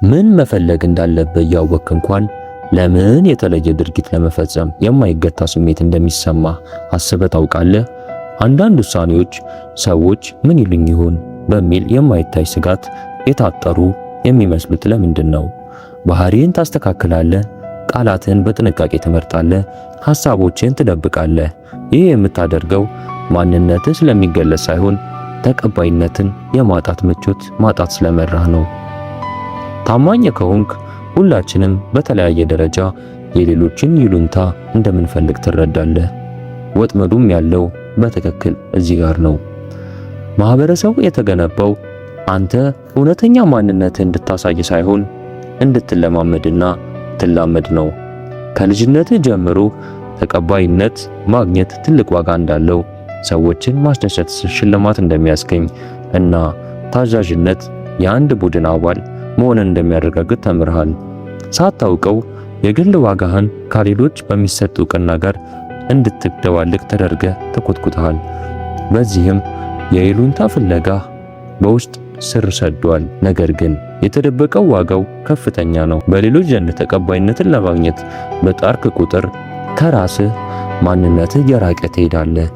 ምን መፈለግ እንዳለብህ እያወቅክ እንኳን ለምን የተለየ ድርጊት ለመፈጸም የማይገታ ስሜት እንደሚሰማህ አስበህ ታውቃለህ? አንዳንድ ውሳኔዎች ሰዎች ምን ይሉኝ ይሆን በሚል የማይታይ ስጋት የታጠሩ የሚመስሉት ለምንድን ነው? ባህሪህን ታስተካክላለህ፣ ቃላትህን በጥንቃቄ ትመርጣለህ፣ ሐሳቦችህን ትደብቃለህ። ይህ የምታደርገው ማንነትህ ስለሚገለጽ ሳይሆን ተቀባይነትን የማጣት ምቾት ማጣት ስለመራህ ነው። ታማኝ ከሆንክ ሁላችንም በተለያየ ደረጃ የሌሎችን ይሉኝታ እንደምንፈልግ ትረዳለህ። ወጥመዱም ያለው በትክክል እዚህ ጋር ነው። ማህበረሰቡ የተገነባው አንተ እውነተኛ ማንነትህን እንድታሳይ ሳይሆን እንድትለማመድና ትላመድ ነው። ከልጅነትህ ጀምሮ ተቀባይነት ማግኘት ትልቅ ዋጋ እንዳለው፣ ሰዎችን ማስደሰት ሽልማት እንደሚያስገኝ እና ታዛዥነት የአንድ ቡድን አባል መሆንን እንደሚያረጋግጥ ተምርሃል። ሳታውቀው የግል ዋጋህን ከሌሎች በሚሰጥ እውቅና ጋር እንድትደባልቅ ተደርገህ ተኮትኩተሃል። በዚህም የይሉኝታ ፍለጋ በውስጥ ስር ሰዷል። ነገር ግን የተደበቀው ዋጋው ከፍተኛ ነው። በሌሎች ዘንድ ተቀባይነትን ለማግኘት በጣርክ ቁጥር ከራስህ ማንነትህ የራቀ ትሄዳለህ።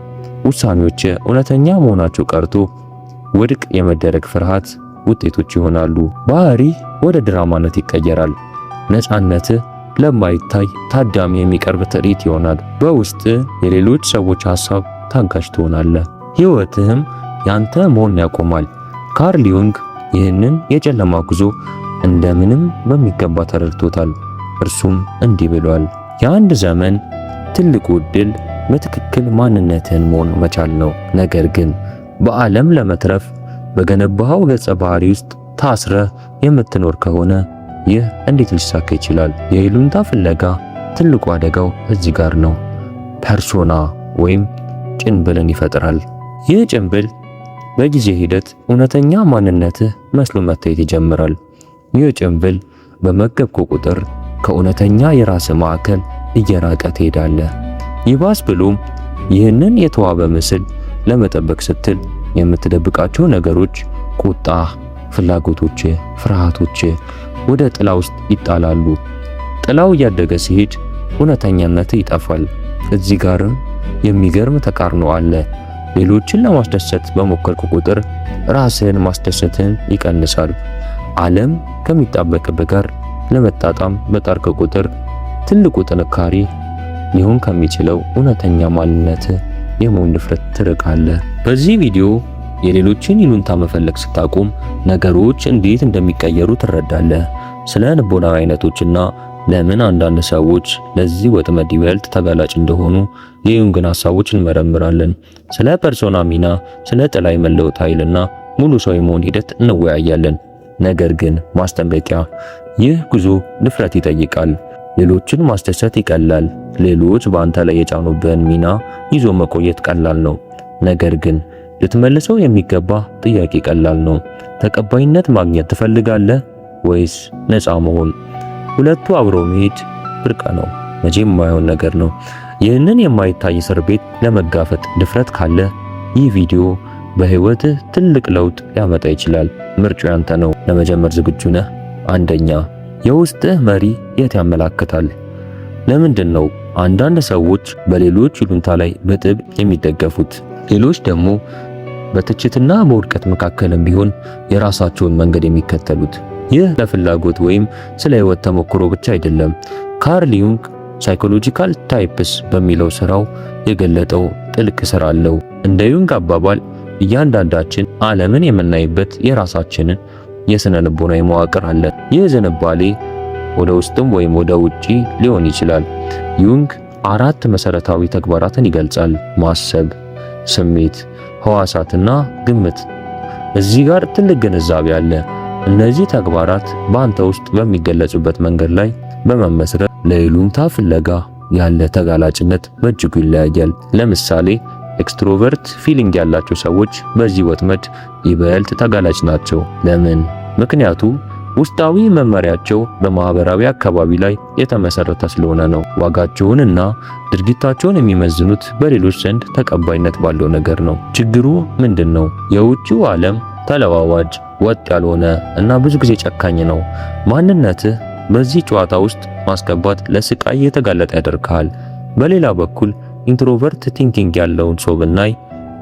ውሳኔዎች እውነተኛ መሆናቸው ቀርቶ ውድቅ የመደረግ ፍርሃት ውጤቶች ይሆናሉ። ባህሪ ወደ ድራማነት ይቀየራል። ነፃነትህ ለማይታይ ታዳሚ የሚቀርብ ትርኢት ይሆናል። በውስጥ የሌሎች ሰዎች ሐሳብ ታጋዥ ትሆናለህ። ሕይወትህም ያንተ መሆን ያቆማል። ካርል ዩንግ ይህንን የጨለማ ጉዞ እንደምንም በሚገባ ተረድቶታል። እርሱም እንዲህ ብሏል፦ የአንድ ዘመን ትልቁ ዕድል በትክክል ማንነትህን መሆን መቻል ነው። ነገር ግን በዓለም ለመትረፍ በገነባኸው ገጸ ባህሪ ውስጥ ታስረህ የምትኖር ከሆነ ይህ እንዴት ሊሳካ ይችላል? የይሉኝታ ፍለጋ ትልቁ አደጋው እዚህ ጋር ነው። Persona ወይም ጭንብልን ይፈጥራል። ይህ ጭንብል በጊዜ ሂደት እውነተኛ ማንነትህ መስሎ መታየት ይጀምራል። ይህ ጭንብል በመገብኩ ቁጥር ከእውነተኛ የራስ ማዕከል እየራቀ ትሄዳለህ። ይባስ ብሎም ይህንን የተዋበ ምስል ለመጠበቅ ስትል የምትደብቃቸው ነገሮች ቁጣ፣ ፍላጎቶች፣ ፍርሃቶች ወደ ጥላ ውስጥ ይጣላሉ። ጥላው እያደገ ሲሄድ እውነተኛነት ይጠፋል። እዚህ ጋርም የሚገርም ተቃርኖ አለ። ሌሎችን ለማስደሰት በሞከርክ ቁጥር ራስህን ማስደሰትን ይቀንሳል። ዓለም ከሚጣበቅብህ ጋር ለመጣጣም በጣርክ ቁጥር ትልቁ ጥንካሬ ሊሆን ከሚችለው እውነተኛ ማንነትህ የመሆን ድፍረት ትርቃለህ። በዚህ ቪዲዮ የሌሎችን ይሉኝታ መፈለግ ስታቆም ነገሮች እንዴት እንደሚቀየሩ ትረዳለህ። ስለ ልቦናዊ አይነቶችና ለምን አንዳንድ ሰዎች ለዚህ ወጥመድ ይበልጥ ተጋላጭ እንደሆኑ የዩንግን ሐሳቦች እንመረምራለን። ስለ persona ሚና፣ ስለ ጥላ የመለወጥ ኃይልና ሙሉ ሰው የመሆን ሂደት እንወያያለን። ነገር ግን ማስጠንቀቂያ፣ ይህ ጉዞ ድፍረት ይጠይቃል። ሌሎችን ማስደሰት ይቀላል። ሌሎች በአንተ ላይ የጫኑብህን ሚና ይዞ መቆየት ቀላል ነው። ነገር ግን ልትመልሰው የሚገባ ጥያቄ ቀላል ነው። ተቀባይነት ማግኘት ትፈልጋለህ ወይስ ነፃ መሆን? ሁለቱ አብሮ መሄድ ብርቅ ነው፣ መቼም የማይሆን ነገር ነው። ይህንን የማይታይ እስር ቤት ለመጋፈጥ ድፍረት ካለ ይህ ቪዲዮ በህይወትህ ትልቅ ለውጥ ሊያመጣ ይችላል። ምርጫው ያንተ ነው። ለመጀመር ዝግጁ ነህ? አንደኛ፣ የውስጥህ መሪ የት ያመላክታል? ለምንድን ነው አንዳንድ ሰዎች በሌሎች ይሉኝታ ላይ በጥብቅ የሚደገፉት፣ ሌሎች ደግሞ በትችትና በውድቀት መካከልም ቢሆን የራሳቸውን መንገድ የሚከተሉት? ይህ ለፍላጎት ወይም ስለ ህይወት ተሞክሮ ብቻ አይደለም። ካርል ዩንግ Psychological Types በሚለው ስራው የገለጠው ጥልቅ ስራ አለው። እንደ ዩንግ አባባል እያንዳንዳችን ዓለምን የምናይበት የራሳችንን የስነ ልቦናዊ መዋቅር አለ። ይህ ዝንባሌ ወደ ውስጥም ወይም ወደ ውጪ ሊሆን ይችላል። ዩንግ አራት መሰረታዊ ተግባራትን ይገልጻል፦ ማሰብ፣ ስሜት፣ ህዋሳትና ግምት። እዚህ ጋር ትልቅ ግንዛቤ አለ። እነዚህ ተግባራት በአንተ ውስጥ በሚገለጹበት መንገድ ላይ በመመስረት ለይሉኝታ ፍለጋ ያለ ተጋላጭነት በእጅጉ ይለያያል። ለምሳሌ extrovert feeling ያላቸው ሰዎች በዚህ ወጥመድ ይበልጥ ተጋላጭ ናቸው። ለምን? ምክንያቱም ውስጣዊ መመሪያቸው በማህበራዊ አካባቢ ላይ የተመሰረተ ስለሆነ ነው። ዋጋቸውንና ድርጊታቸውን የሚመዝኑት በሌሎች ዘንድ ተቀባይነት ባለው ነገር ነው። ችግሩ ምንድን ነው? የውጭው ዓለም ተለዋዋጭ፣ ወጥ ያልሆነ እና ብዙ ጊዜ ጨካኝ ነው። ማንነትህ በዚህ ጨዋታ ውስጥ ማስገባት ለስቃይ የተጋለጠ ያደርግሃል። በሌላ በኩል introvert thinking ያለውን ሰው ብናይ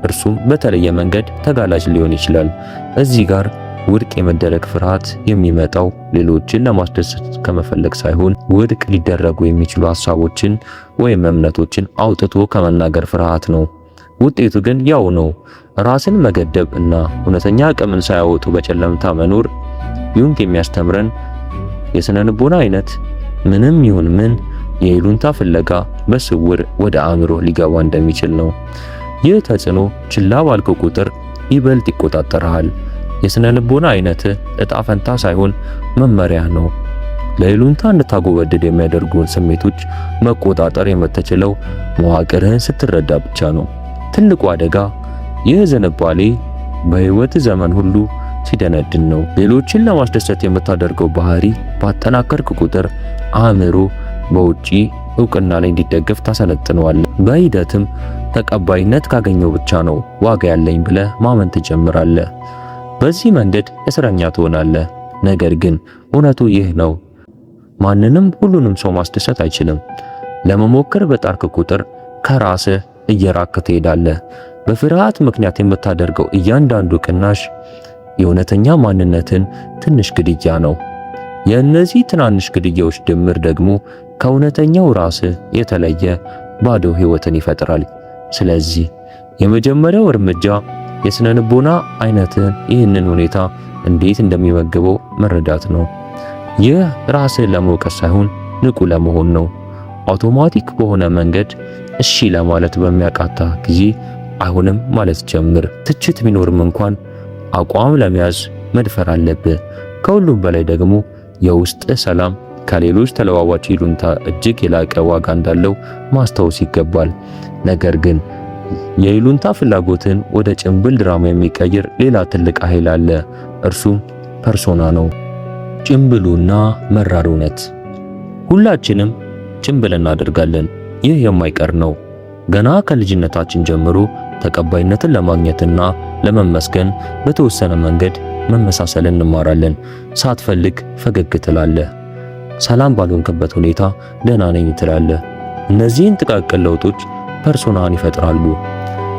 እርሱም በተለየ መንገድ ተጋላጭ ሊሆን ይችላል። እዚህ ጋር ውድቅ የመደረግ ፍርሃት የሚመጣው ሌሎችን ለማስደሰት ከመፈለግ ሳይሆን ውድቅ ሊደረጉ የሚችሉ ሐሳቦችን ወይም እምነቶችን አውጥቶ ከመናገር ፍርሃት ነው። ውጤቱ ግን ያው ነው፣ ራስን መገደብ እና እውነተኛ አቅምን ሳያወጡ በጨለምታ መኖር። ዩንግ የሚያስተምረን የስነ ልቦና አይነት ምንም ይሁን ምን የይሉኝታ ፍለጋ በስውር ወደ አእምሮ ሊገባ እንደሚችል ነው። ይህ ተጽዕኖ ችላ ባልከው ቁጥር ይበልጥ ይቆጣጠርሃል። የስነ ልቦና አይነት እጣ ፈንታ ሳይሆን መመሪያ ነው። ለይሉኝታ እንድታጎበድድ የሚያደርጉን ስሜቶች መቆጣጠር የምትችለው መዋቅርህን ስትረዳ ብቻ ነው። ትልቁ አደጋ ይህ ዝንባሌ በህይወት ዘመን ሁሉ ሲደነድን ነው። ሌሎችን ለማስደሰት የምታደርገው ባህሪ ባጠናከርክ ቁጥር አእምሮ በውጪ እውቅና ላይ እንዲደገፍ ታሰለጥነዋለህ። በሂደትም ተቀባይነት ካገኘው ብቻ ነው ዋጋ ያለኝ ብለህ ማመን ትጀምራለህ። በዚህ መንገድ እስረኛ ትሆናለህ። ነገር ግን እውነቱ ይህ ነው፣ ማንንም ሁሉንም ሰው ማስደሰት አይችልም። ለመሞከር በጣርክ ቁጥር ከራስህ እየራክ ትሄዳለህ። በፍርሃት ምክንያት የምታደርገው እያንዳንዱ ቅናሽ የእውነተኛ ማንነትን ትንሽ ግድያ ነው። የእነዚህ ትናንሽ ግድያዎች ድምር ደግሞ ከእውነተኛው ራስህ የተለየ ባዶ ህይወትን ይፈጥራል። ስለዚህ የመጀመሪያው እርምጃ የስነ ልቦና አይነትን ይህንን ሁኔታ እንዴት እንደሚመግበው መረዳት ነው። ይህ ራስህን ለመውቀስ ሳይሆን ንቁ ለመሆን ነው። አውቶማቲክ በሆነ መንገድ እሺ ለማለት በሚያቃታ ጊዜ አይሆንም ማለት ጀምር። ትችት ቢኖርም እንኳን አቋም ለመያዝ መድፈር አለብህ። ከሁሉም በላይ ደግሞ የውስጥ ሰላም ከሌሎች ተለዋዋጭ ይሉኝታ እጅግ የላቀ ዋጋ እንዳለው ማስታወስ ይገባል። ነገር ግን የይሉኝታ ፍላጎትን ወደ ጭንብል ድራማ የሚቀይር ሌላ ትልቅ ኃይል አለ። እርሱም persona ነው። ጭንብሉና መራር እውነት። ሁላችንም ጭንብል እናደርጋለን። ይህ የማይቀር ነው። ገና ከልጅነታችን ጀምሮ ተቀባይነትን ለማግኘትና ለመመስገን በተወሰነ መንገድ መመሳሰልን እንማራለን። ሳትፈልግ ፈገግ ትላለህ። ሰላም ባልሆንክበት ሁኔታ ደህና ነኝ ትላለህ። እነዚህን ጥቃቅን ለውጦች persona ን ይፈጥራሉ።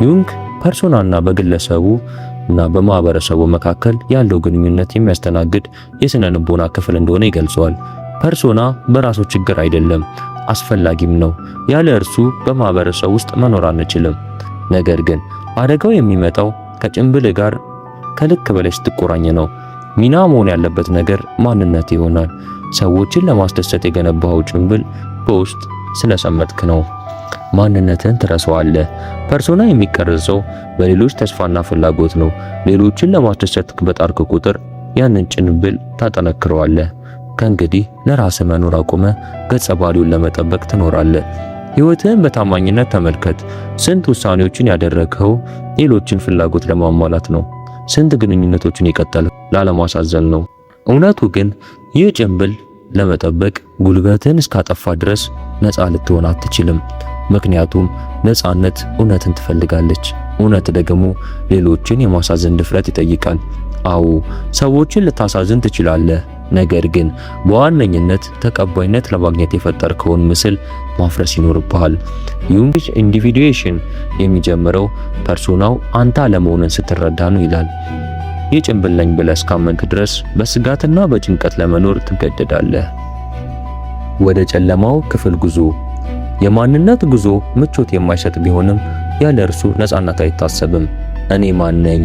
ዩንግ persona ና በግለሰቡ እና በማህበረሰቡ መካከል ያለው ግንኙነት የሚያስተናግድ የስነ ልቦና ክፍል እንደሆነ ይገልጸዋል። Persona በራሱ ችግር አይደለም፣ አስፈላጊም ነው። ያለ እርሱ በማህበረሰብ ውስጥ መኖር አንችልም። ነገር ግን አደጋው የሚመጣው ከጭንብል ጋር ከልክ በላይ ስትቆራኝ ነው። ሚና መሆን ያለበት ነገር ማንነት ይሆናል። ሰዎችን ለማስደሰት የገነባው ጭንብል በውስጥ ስለሰመጥክ ነው። ማንነትን ትረሳዋለህ። Persona የሚቀረጸው በሌሎች ተስፋና ፍላጎት ነው። ሌሎችን ለማስደሰት በጣርክ ቁጥር ያንን ጭንብል ታጠነክረዋለህ። ከእንግዲህ ለራስህ መኖር አቁመህ ገጸ ባህሪውን ለመጠበቅ ትኖራለህ። ሕይወትህን በታማኝነት ተመልከት። ስንት ውሳኔዎችን ያደረግኸው ሌሎችን ፍላጎት ለማሟላት ነው? ስንት ግንኙነቶችን የቀጠልከው ላለማሳዘን ነው? እውነቱ ግን ይህ ጭንብል ለመጠበቅ ጉልበትን እስካጠፋ ድረስ ነፃ ልትሆን አትችልም። ምክንያቱም ነፃነት እውነትን ትፈልጋለች። እውነት ደግሞ ሌሎችን የማሳዘን ድፍረት ይጠይቃል። አዎ፣ ሰዎችን ልታሳዝን ትችላለህ። ነገር ግን በዋነኝነት ተቀባይነት ለማግኘት የፈጠርከውን ምስል ማፍረስ ይኖርብሃል። ዩንግ individuation የሚጀምረው persona ው አንተ አለመሆንን ስትረዳ ነው ይላል። ይህ ጭንብል ነኝ ብለህ እስካመንክ ድረስ በስጋትና በጭንቀት ለመኖር ትገደዳለህ። ወደ ጨለማው ክፍል ጉዞ። የማንነት ጉዞ ምቾት የማይሰጥ ቢሆንም ያለ እርሱ ነፃነት አይታሰብም። እኔ ማን ነኝ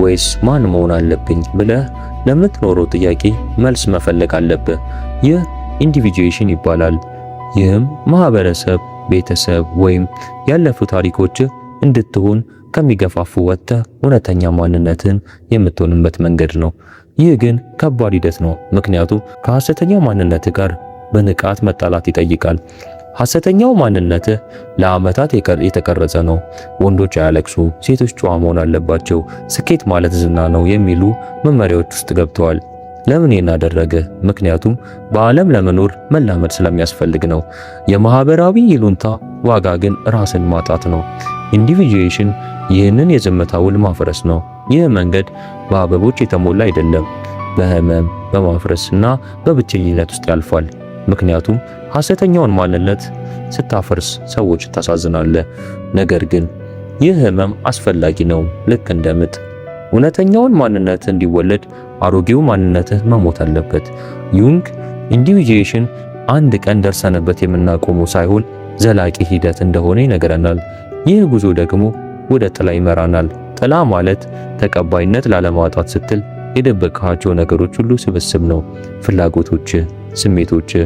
ወይስ ማን መሆን አለብኝ ብለህ ለምትኖረው ጥያቄ መልስ መፈለግ አለብህ። ይህ individuation ይባላል። ይህም ማህበረሰብ፣ ቤተሰብ ወይም ያለፉ ታሪኮች እንድትሆን ከሚገፋፉ ወጥተህ እውነተኛ ማንነትን የምትሆንበት መንገድ ነው። ይህ ግን ከባድ ሂደት ነው። ምክንያቱም ከሐሰተኛው ማንነት ጋር በንቃት መጣላት ይጠይቃል። ሐሰተኛው ማንነትህ ለዓመታት የተቀረጸ ነው። ወንዶች አያለቅሱ፣ ሴቶች ጨዋ መሆን አለባቸው፣ ስኬት ማለት ዝና ነው የሚሉ መመሪያዎች ውስጥ ገብተዋል። ለምን ይህን አደረገ? ምክንያቱም በዓለም ለመኖር መላመድ ስለሚያስፈልግ ነው። የማህበራዊ ይሉኝታ ዋጋ ግን ራስን ማጣት ነው። Individuation ይህንን የዝምታ ውል ማፍረስ ነው። ይህ መንገድ በአበቦች የተሞላ አይደለም። በህመም፣ በማፍረስና በብቸኝነት ውስጥ ያልፋል። ምክንያቱም ሐሰተኛውን ማንነት ስታፈርስ ሰዎች ታሳዝናለህ። ነገር ግን ይህ ህመም አስፈላጊ ነው። ልክ እንደ ምጥ እውነተኛውን ማንነት እንዲወለድ አሮጌው ማንነትህ መሞት አለበት። ዩንግ individuation አንድ ቀን ደርሰንበት የምናቆመው ሳይሆን ዘላቂ ሂደት እንደሆነ ይነግረናል። ይህ ጉዞ ደግሞ ወደ ጥላ ይመራናል። ጥላ ማለት ተቀባይነት ላለማጣት ስትል የደበቅሃቸው ነገሮች ሁሉ ስብስብ ነው። ፍላጎቶችህ፣ ስሜቶችህ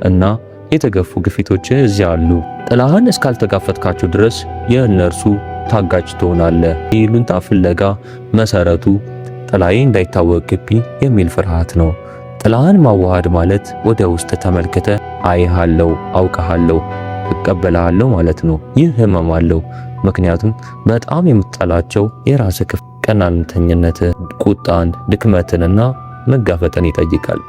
እና የተገፉ ግፊቶችህ እዚያ አሉ። ጥላህን እስካልተጋፈጥካቸው ድረስ የእነርሱ ታጋች ትሆናለህ። የይሉኝታ ፍለጋ መሰረቱ ጥላዬ እንዳይታወቅብኝ የሚል ፍርሃት ነው። ጥላህን ማዋሃድ ማለት ወደ ውስጥ ተመልክተህ አይሃለው፣ አውቅሃለው፣ እቀበልሃለሁ ማለት ነው። ይህ ህመም አለው። ምክንያቱም በጣም የምትጠላቸው የራስህ ክፍል ቀናተኝነት፣ ቁጣን፣ ድክመትንና መጋፈጥን ይጠይቃል።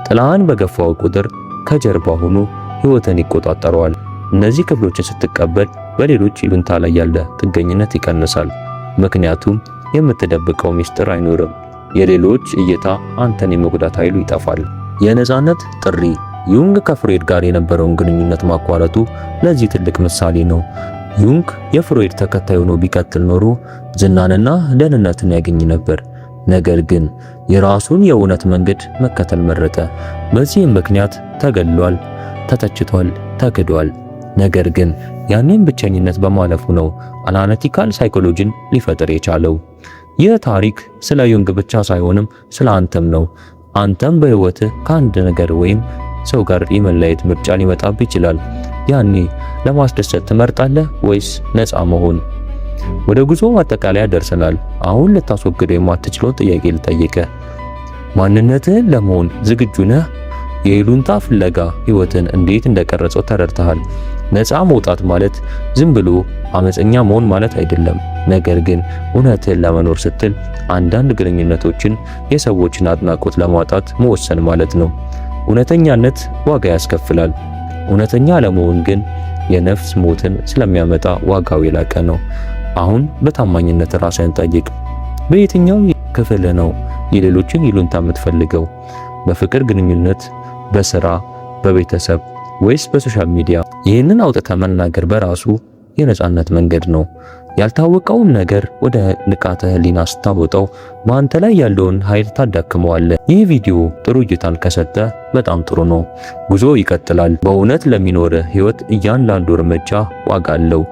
ጥላህን በገፋው ቁጥር ከጀርባ ሆኖ ህይወትን ይቆጣጠረዋል። እነዚህ ክፍሎችን ስትቀበል በሌሎች ይሉኝታ ላይ ያለ ጥገኝነት ይቀንሳል። ምክንያቱም የምትደብቀው ሚስጥር አይኖርም። የሌሎች እይታ አንተን የመጉዳት ኃይሉ ይጠፋል። የነጻነት ጥሪ። ዩንግ ከፍሮይድ ጋር የነበረውን ግንኙነት ማቋረጡ ለዚህ ትልቅ ምሳሌ ነው። ዩንግ የፍሮይድ ተከታይ ሆኖ ቢቀጥል ኖሮ ዝናንና ደህንነትን ያገኝ ነበር። ነገር ግን የራሱን የእውነት መንገድ መከተል መረጠ። በዚህም ምክንያት ተገልሏል፣ ተተችቷል፣ ተክዷል። ነገር ግን ያንን ብቸኝነት በማለፉ ነው analytical psychology ን ሊፈጥር የቻለው። ይህ ታሪክ ስለ ዩንግ ብቻ ሳይሆንም ስለ አንተም ነው። አንተም በህይወትህ ከአንድ ነገር ወይም ሰው ጋር የመለየት ምርጫ ሊመጣብህ ይችላል። ያኔ ለማስደሰት ትመርጣለህ ወይስ ነፃ መሆን? ወደ ጉዞ ማጠቃለያ ደርሰናል። አሁን ልታስወግደው የማትችለውን ጥያቄ ልጠይቅህ። ማንነትህን ለመሆን ዝግጁ ነህ? የይሉኝታ ፍለጋ ህይወትን እንዴት እንደቀረጸው ተረድተሃል። ነፃ መውጣት ማለት ዝም ብሎ አመፀኛ መሆን ማለት አይደለም። ነገር ግን እውነትህን ለመኖር ስትል አንዳንድ ግንኙነቶችን፣ የሰዎችን አድናቆት ለማጣት መወሰን ማለት ነው። እውነተኛነት ዋጋ ያስከፍላል። እውነተኛ አለመሆን ግን የነፍስ ሞትን ስለሚያመጣ ዋጋው የላቀ ነው። አሁን በታማኝነት ራስህን ጠይቅ። በየትኛው ክፍል ነው የሌሎችን ይሉኝታ የምትፈልገው? በፍቅር ግንኙነት፣ በስራ፣ በቤተሰብ ወይስ በ social media? ይህንን አውጥተህ መናገር በራሱ የነጻነት መንገድ ነው። ያልታወቀውን ነገር ወደ ንቃተ ህሊና ስታወጣው በአንተ ላይ ያለውን ኃይል ታዳክመዋለህ። ይህ ቪዲዮ ጥሩ እይታን ከሰጠ በጣም ጥሩ ነው። ጉዞ ይቀጥላል። በእውነት ለሚኖር ህይወት እያንዳንዱ እርምጃ ዋጋ አለው።